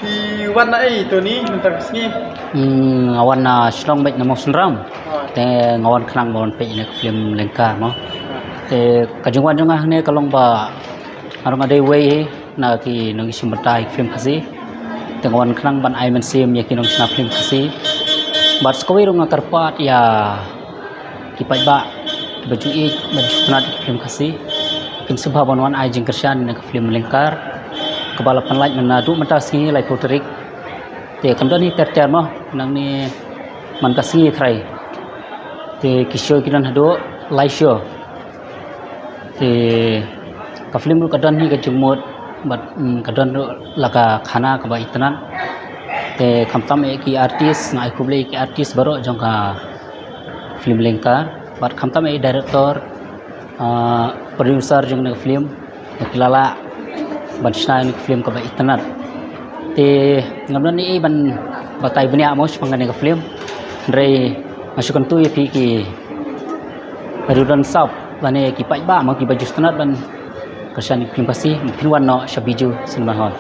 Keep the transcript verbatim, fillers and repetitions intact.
Phi wan na ei Tony mynta ka sngi? Hmm, nga wan na Shillong bad na Mawsynram. Ah. Te nga wan khnang ban peit ïa ka film Lyngkar mo. Ah. Te ka jingwan jong nga hangne ka long ba nga ruh nga dei uwei na ki nongïashim bynta ïa ka film Khasi. Te nga wan khnang ban ai mynsiem ïa ki nongshna film Khasi. Bad sa kawei ruh nga kyrpad ïa ki paidbah kiba ju ïeit bad ju itynnad ïa ka film Khasi, kin sngewbha ban wan ai jingkyrshan ïa ka film Lyngkar kaba la pynlait mynta, naduh mynta ka sngi laiphew tarik. Te kan don hi ter ter mo, nangne man ka sngi trai. Te ki show ki don haduh lai show. Te ka film ruh ka don hi ka jingmut bad, mm, ka don ruh la ka khana kaba itynnad. Te khamtam ïa ki artist, nga ai khublei ïa ki artist baroh jong ka film Lyngkar bad khamtam ïa i director, ah, producer jong ka film, ïa ki la lah ban shna ïa ka film kaba itynnad. Te ngam don ei ban batai bniah mo shaphang kane ka film. Hynrei nga shu kyntu ïa phi ki riewdon sap lane ki paidbah mo kiba ju itynnad ban kyrshan ïa ka film Khasi, phin wan noh sha Bijou Cinema Hall.